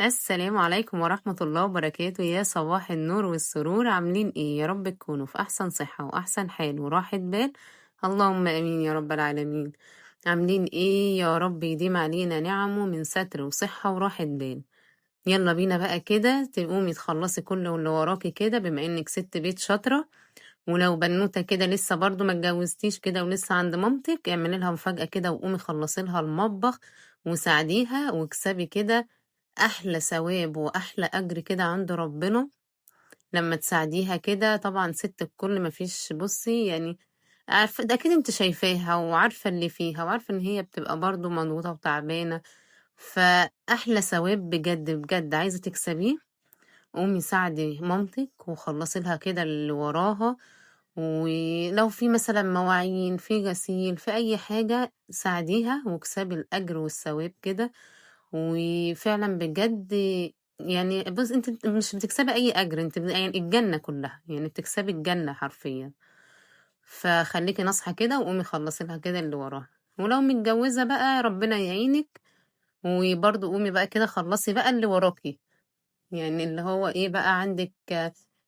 السلام عليكم ورحمة الله وبركاته. يا صباح النور والسرور. عاملين ايه؟ يا رب تكونوا في احسن صحة واحسن حال وراحة بال، اللهم امين يا رب العالمين. عاملين ايه؟ يا رب يديم علينا نعمه من ستر وصحة وراحة بال. يلا بينا بقى كده تقومي تخلصي كل اللي وراكي كده، بما انك ست بيت شاطرة، ولو بنوتة كده لسه برضو ما اتجوزتيش كده ولسه عند مامتك، اعملي لها مفاجأة كده وقومي خلصي لها المطبخ وساعديها واكسبي كده احلى ثواب واحلى اجر كده عند ربنا لما تساعديها كده. طبعا ست الكل ما فيش، بصي يعني عارفه ده اكيد انت شايفاها وعارفه اللي فيها وعارفه ان هي بتبقى برضو مضغوطه وتعبانه، فاحلى ثواب بجد بجد عايزه تكسبيه، قومي ساعدي مامتك وخلصي لها كده اللي وراها، ولو في مثلا مواعين، في غسيل، في اي حاجه ساعديها واكسبي الاجر والثواب كده. وفعلا بجد يعني بص، انت مش بتكسبي اي اجر، انت يعني الجنه كلها، يعني بتكسبي الجنه حرفيا. فخليكي ناصحه كده وقومي خلصي لها كده اللي وراها. ولو متجوزه بقى ربنا يعينك، وبرضه قومي بقى كده خلصي بقى اللي وراكي، يعني اللي هو ايه بقى، عندك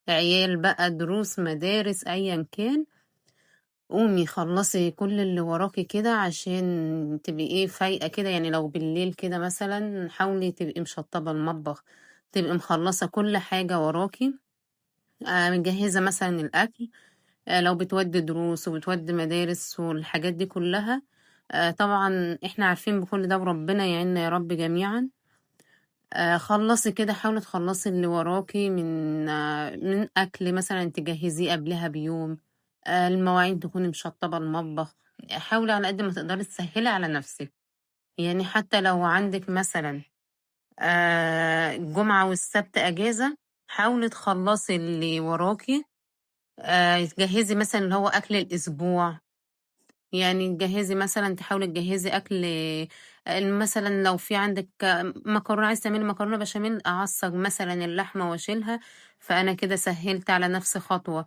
عيال بقى، دروس، مدارس، ايا كان، قومي خلصي كل اللي وراكي كده عشان تبقي ايه فايقه كده. يعني لو بالليل كده مثلا حاولي تبقي مشطبه المطبخ، تبقي مخلصه كل حاجه وراكي، مجهزه مثلا الاكل، لو بتودي دروس وبتودي مدارس والحاجات دي كلها. طبعا احنا عارفين بكل ده، وربنا يعيننا يا رب جميعا. خلصي كده، حاولي تخلصي اللي وراكي من اكل مثلا تجهزيه قبلها بيوم، المواعين تكوني مشطبه المطبخ. حاولي على قد ما تقدري تسهلي على نفسك، يعني حتى لو عندك مثلا الجمعه والسبت اجازه، حاولي تخلصي اللي وراكي، تجهزي مثلا اللي هو اكل الاسبوع، يعني تجهزي مثلا، تحاولي تجهزي اكل، مثلا لو في عندك مكرونه، عايزه تعملي مكرونه بشاميل، اعصج مثلا اللحمه واشيلها، فانا كده سهلت على نفسي خطوه.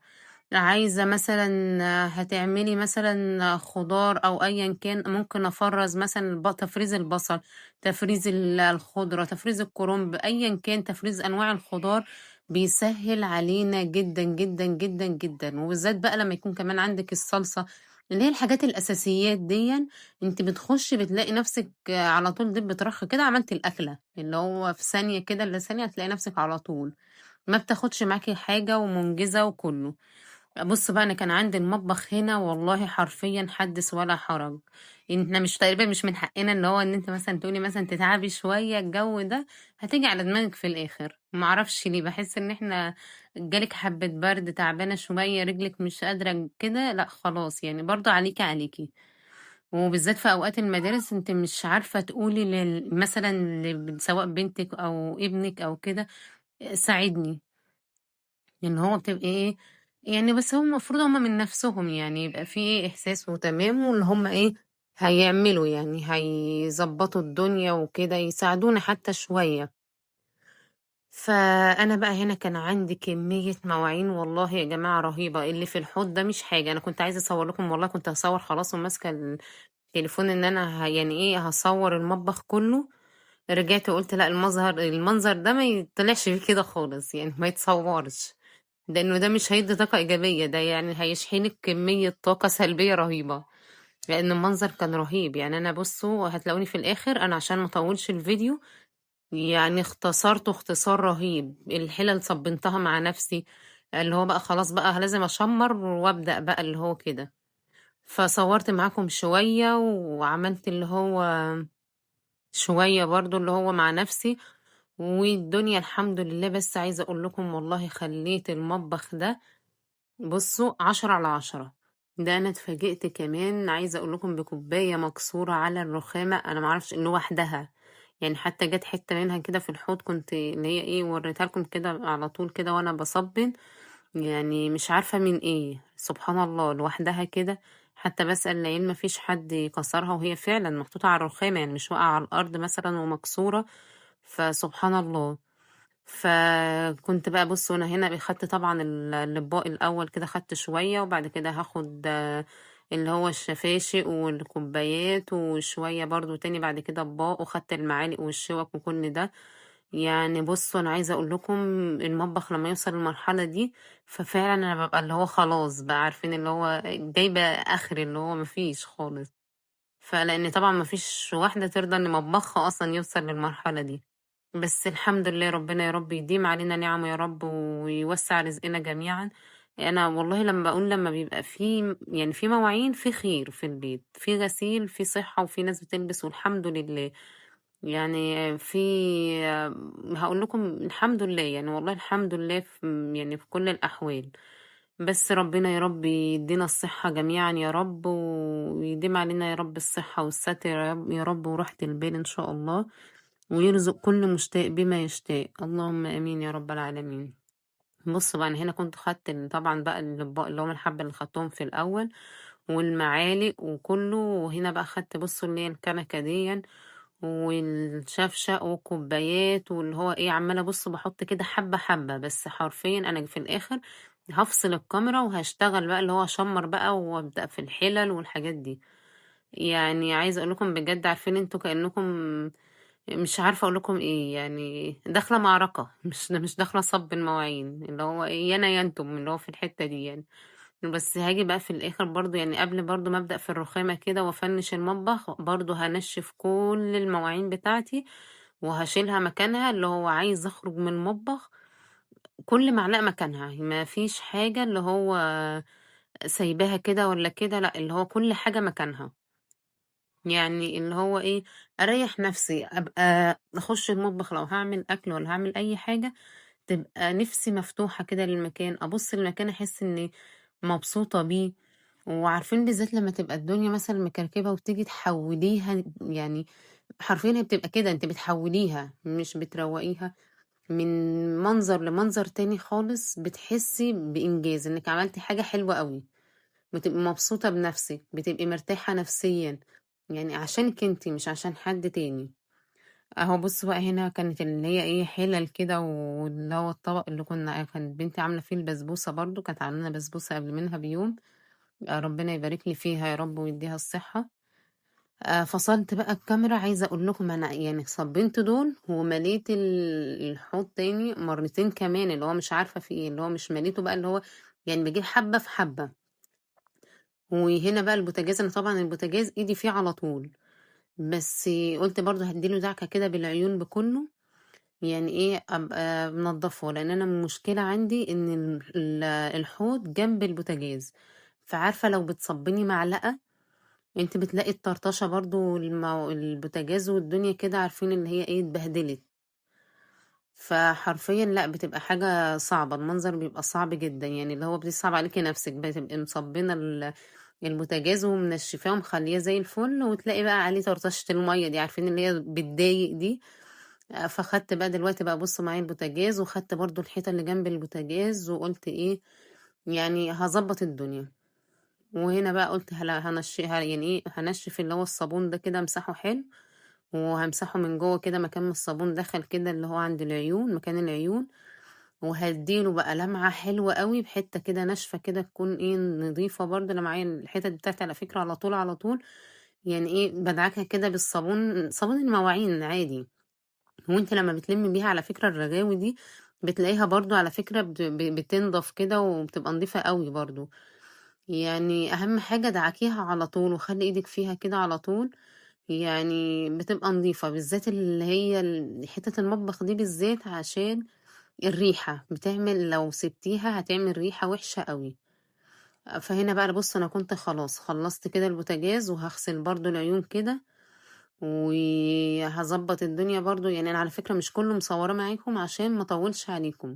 عايزه مثلا هتعملي مثلا خضار او ايا كان، ممكن افرز مثلا تفريز البصل، تفريز الخضره، تفريز الكرنب، ايا كان تفريز انواع الخضار بيسهل علينا جدا جدا جدا جدا. وبالذات بقى لما يكون كمان عندك الصلصه، اللي هي الحاجات الاساسيات دي، انت بتخشي بتلاقي نفسك على طول دب بترخ كده، عملتي الاكله اللي هو في ثانيه كده، اللي ثانيه هتلاقي نفسك على طول، ما بتاخدش معاكي حاجه ومنجزه وكله. بص بقى، انا كان عندي المطبخ هنا والله حرفيا حدث ولا حرج. احنا مش تقريبا مش من حقنا ان هو ان انت مثلا تقولي مثلا تتعبي شويه، الجو ده هتيجي على دماغك في الاخر. ما اعرفش ليه بحس ان احنا جالك حبه برد، تعبانه شويه، رجلك مش قادره كده، لا خلاص يعني برضو عليكي عليكي. وبالذات في اوقات المدارس انت مش عارفه تقولي مثلا سواء بنتك او ابنك او كده ساعدني، ان هو بتبقي ايه يعني، بس هم المفروض هم من نفسهم يعني يبقى في ايه احساس وتمام، واللي هم ايه هيعملوا يعني هيظبطوا الدنيا وكده، يساعدونا حتى شوية. فانا بقى هنا كان عندي كمية مواعين والله يا جماعة رهيبة، اللي في الحوض ده مش حاجة. انا كنت عايزة اصور لكم والله، كنت هصور خلاص وماسكة التليفون ان انا يعني ايه هصور المطبخ كله، رجعت وقلت لا، المنظر ده ما يطلعش فيه كده خالص، يعني ما يتصورش، لانه ده مش هيدي طاقة ايجابية، ده يعني هيشحنك كمية طاقة سلبية رهيبة، لان المنظر كان رهيب. يعني انا بصوا هتلاقوني في الاخر، انا عشان ما اطولش الفيديو يعني اختصرته اختصار رهيب. الحلل صبنتها مع نفسي، اللي هو بقى خلاص بقى لازم اشمر وابدأ بقى اللي هو كده. فصورت معاكم شوية وعملت اللي هو شوية برضو اللي هو مع نفسي، والدنيا الحمد لله. بس عايزة اقول لكم والله خليت المطبخ ده بصوا 10 على 10. ده انا اتفاجئت كمان، عايزة اقول لكم بكوباية مكسورة على الرخامة، انا معرفش ان لوحدها، يعني حتى جت حتة منها كده في الحوض، كنت اللي هي ايه وريتها لكم كده على طول كده وانا بصبن، يعني مش عارفة من ايه، سبحان الله لوحدها كده. حتى بسأل العيال ما فيش حد كسرها، وهي فعلا محطوطة على الرخامة، يعني مش واقعة على الأرض مثلا ومكسورة، فسبحان الله. فكنت بقى بصوا انا هنا خدت طبعا اللباق الاول كده، خدت شويه، وبعد كده هاخد اللي هو الشفاشق والكوبايات، وشويه برضو تاني بعد كده اطباق، وخدت المعالق والشوك وكل ده. يعني بصوا انا عايزه اقول لكم المطبخ لما يوصل للمرحلة دي ففعلا انا ببقى اللي هو خلاص بقى، عارفين اللي هو جايبه اخر، اللي هو مفيش خالص. فلان طبعا مفيش واحدة ترضى ان مطبخها اصلا يوصل للمرحلة دي. بس الحمد لله، ربنا يا رب يديم علينا نعمه يا رب ويوسع رزقنا جميعا. انا والله لما بقول لما بيبقى في يعني في مواعين، في خير في البيت، في غسيل، في صحة، وفي ناس بتلبس، والحمد لله. يعني في، هقول لكم الحمد لله، يعني والله الحمد لله في، يعني في كل الأحوال. بس ربنا يا رب يدينا الصحة جميعا يا رب، ويديم علينا يا رب الصحة والستر يا رب، يا رب، وراحة البال إن شاء الله، ويرزق كل مشتاق بما يشتاق، اللهم آمين يا رب العالمين. بصوا بقى، أنا هنا كنت خدت طبعا بقى الأطباق اللي هم الحبة اللي خدتهم في الأول والمعالق وكله، وهنا بقى خدت بصوا اللي هي الكنكة دي والشفشق والكوبايات واللي هو ايه، عمالة بص بحط كده حبة حبة. بس حرفيا انا في الاخر هفصل الكاميرا وهشتغل بقى اللي هو اشمر بقى وابدأ في الحلل والحاجات دي. يعني عايزة اقول لكم بجد، عارفين انتوا كأنكم مش عارفة اقول لكم ايه، يعني داخلة معركة، مش داخلة صب المواعين، اللي هو ايه، يا انا يا انتم اللي هو في الحتة دي يعني. بس هاجي بقى في الاخر برضو، يعني قبل برضو ما ابدأ في الرخامة كده وافنش المطبخ، برضو هنشف كل المواعين بتاعتي وهشيلها مكانها، اللي هو عايز اخرج من المطبخ كل معلقة مكانها، ما فيش حاجة اللي هو سايباها كده ولا كده، لا اللي هو كل حاجة مكانها. يعني اللي هو ايه، اريح نفسي، ابقى اخش المطبخ لو هعمل اكل ولا هعمل اي حاجة تبقى نفسي مفتوحة كده للمكان، ابص للمكان احس اني مبسوطة بيه. وعارفين بالذات لما تبقى الدنيا مثلا مكركبة وتيجي تحوليها، يعني حرفيا هي بتبقى كده، انت بتحوليها مش بتروقيها من منظر لمنظر تاني خالص، بتحسي بإنجاز انك عملتي حاجة حلوة قوي، بتبقي مبسوطة بنفسك، بتبقي مرتاحة نفسيا، يعني عشانك انتي مش عشان حد تاني. اهو بصوا بقى هنا كانت اللي هي ايه حلل كده، واللي هو الطبق اللي كانت بنتي عاملة فيه البسبوسة، برضو كانت عاملة لنا بسبوسة قبل منها بيوم، ربنا يبارك لي فيها يا رب ويديها الصحة. فصلت بقى الكاميرا، عايزة اقول لكم انا يعني صبنت دول ومليت الحوض تاني مرتين كمان، اللي هو مش عارفة في ايه، اللي هو مش مليته بقى، اللي هو يعني بجيب حبة في حبة. وهنا بقى البوتاجاز، انا طبعا البوتاجاز ايدي فيه على طول، بس قلت برضو هديله دعكة كده بالعيون بكله، يعني ايه ابقى منضفه، لان انا المشكلة عندي ان الحوض جنب البوتاجاز، فعارفة لو بتصبني معلقة انت بتلاقي الطرطشة برضو البوتاجاز والدنيا كده، عارفين اللي هي ايه اتبهدلت. فحرفيا لا بتبقى حاجة صعبة، المنظر بيبقى صعب جدا، يعني اللي هو بيصعب عليكي نفسك، بتبقي مصبنة البوتاجاز ومنشفاه ومخليه زي الفل، وتلاقي بقى عليه طرطشة المية دي، عارفين اللي هي بتضايق دي. فخدت بقى دلوقتي بقى بصوا معايا البوتاجاز، وخدت برضو الحيطة اللي جنب البوتاجاز، وقلت ايه يعني هظبط الدنيا. وهنا بقى قلت هلا هنشف، يعني ايه هنشف اللي هو الصابون ده كده، امسحه حلو، وهمسحه من جوه كده مكان ما الصابون دخل كده اللي هو عند العيون، مكان العيون، وهديله بقى لمعة حلوة قوي بحتة كده ناشفة كده تكون ايه نظيفة برضه. انا معايا الحتت بتاعتي على فكرة على طول على طول، يعني ايه بدعكها كده بالصابون، صابون المواعين عادي. وانت لما بتلم بيها على فكرة الرغاوي دي بتلاقيها برضو على فكرة بتنضف كده وبتبقى نظيفة قوي برضو. يعني اهم حاجة دعكيها على طول وخلي ايدك فيها كده على طول، يعني بتبقى نظيفة، بالذات اللي هي حتة المطبخ دي بالذات، عشان الريحة بتعمل، لو سبتيها هتعمل ريحة وحشة قوي. فهنا بقى بص انا كنت خلاص خلصت كده البوتاجاز، وهغسل برضو العيون كده وهظبط الدنيا برضو. يعني انا على فكرة مش كله مصورة معاكم عشان ما اطولش عليكم،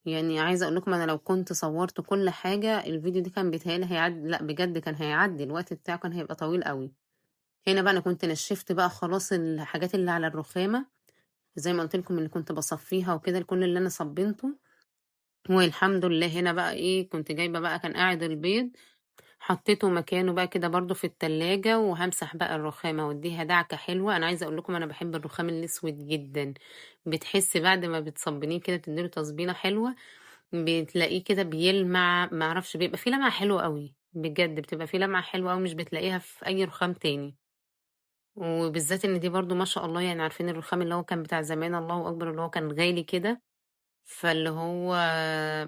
يعني عايزة اقول لكم انا لو كنت صورت كل حاجة الفيديو ده كان بيتهيألي هيعدي، لا بجد كان هيعدي الوقت بتاعه، كان هيبقى طويل قوي. هنا بقى انا كنت نشفت بقى خلاص الحاجات اللي على الرخامة زي ما قلت لكم اللي كنت بصفيها وكده، كل اللي انا صبنته والحمد لله. هنا بقى ايه كنت جايبة بقى، كان قاعد البيض حطيته مكانه بقى كده برضو في التلاجة، وهمسح بقى الرخامة واديها دعكة حلوة. انا عايزة اقول لكم انا بحب الرخام الاسود جدا، بتحس بعد ما بتصبنيه كده بتديله تصبينة حلوة، بتلاقيه كده بيلمع، ما اعرفش بيبقى فيه لمعة حلوة قوي بجد، بتبقى فيه لمعة حلوة قوي مش بتلاقيها في اي رخام تاني. وبالذات إن دي برضه ما شاء الله يعني عارفين الرخام اللي هو كان بتاع زمان الله أكبر اللي هو كان غالي كده، فاللي هو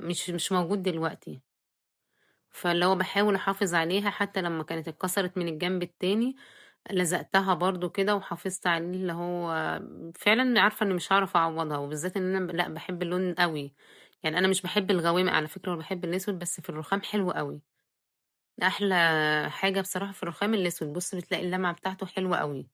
مش موجود دلوقتي، فاللي هو باحاول أحافظ عليها حتى لمّا كانت اتكسرت من الجنب التاني لزقتها برضه كده وحافظت عليه، اللي هو فعلًا عارفة إني مش هاعرف أعوّضها، وبالذات إن أنا لأ باحب اللون أوي، يعني أنا مش باحب الغوامق على فكرة ولا باحب الأسود، بس في الرخام حلو أوي. أحلى حاجة بصراحة في الرخام الأسود، بُصّي بتلاقي اللمعة بتاعته حلوة أوي.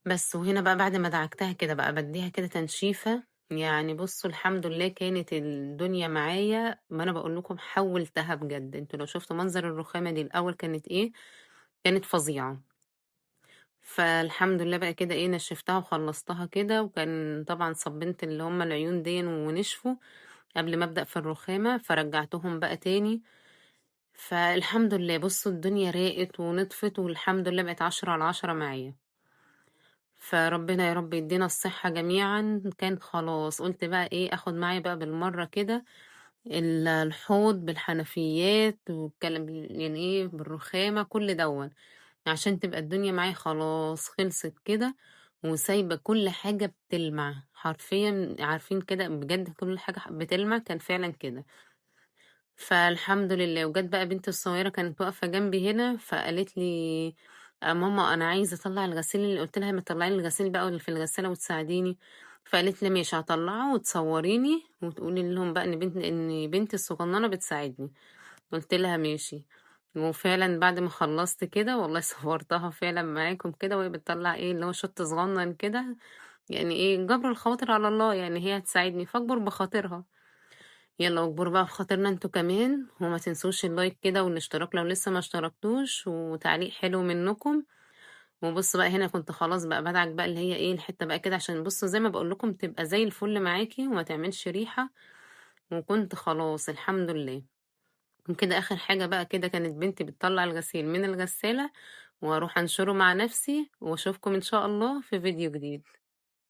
بس وهنا بقى بعد ما دعكتها كده بقى بادّيها كده تنشيفة، يعني بُصّوا الحمد لله كانت الدنيا معايا، ما أنا باقول لكم حوّلتها بجد، أنتم لو شُفتوا منظر الرخامة دي الأول كانت إيه، كانت فظيعة. فالحمد لله بقى كده إيه، نشّفتها وخلّصتها كده، وكان طبعًا صبنت اللي هم العيون ديًا ونشفوا قبل ما أبدأ في الرخامة، فرجعتهم بقى تاني. فالحمد لله بُصّوا الدنيا راقت ونطفت والحمد لله بقت 10 على 10 معايا. فربنا يا رب يدينا الصحة جميعًا. كان خلاص قُلت بقى إيه، آخد معايا بقى بالمرّة كده الحوض بالحنفيات والكلام يعني إيه، بالرخامة كل دوّة، عشان تبقى الدنيا معايا خلاص خلصت كده، وسايبة كل حاجة بتلمع، حرفيًا عارفين كده بجد كل حاجة بتلمع، كان فعلًا كده. فالحمد لله. وجات بقى بنتي الصغيرة كانت واقفة جنبي هنا، فقالت لي: ماما أنا عايزة أطلّع الغسيل." اللي قُلت لها: "ما تطلّعي لي الغسيل بقى واللي في الغسالة وتساعديني." فقالت لي: "ماشي هاطلّعه وتصوريني وتقولي لهم بقى إن بنتي الصغننة بتساعدني." قُلت لها: "ماشي." وفعلًا بعد ما خلّصت كده والله صورتها فعلًا معاكم كده وهي بتطلّع إيه، اللي هو شوت صغنن كده، يعني إيه، جبر الخواطر على الله، يعني هي هتساعدني فاجبر بخاطرها. يلا واجبروا بقى بخاطرنا انتوا كمان، وما تنسوش اللايك كده والاشتراك لو لسه ما اشتركتوش، وتعليق حلو منكم. وبصوا بقى هنا كنت خلاص بقى بدعك بقى اللي هي ايه الحتة بقى كده، عشان بصوا زي ما بقول لكم تبقى زي الفل معاكي وما تعملش ريحة. وكنت خلاص الحمد لله. وكده اخر حاجة بقى كده كانت بنتي بتطلع الغسيل من الغسالة، واروح انشره مع نفسي، واشوفكم ان شاء الله في فيديو جديد.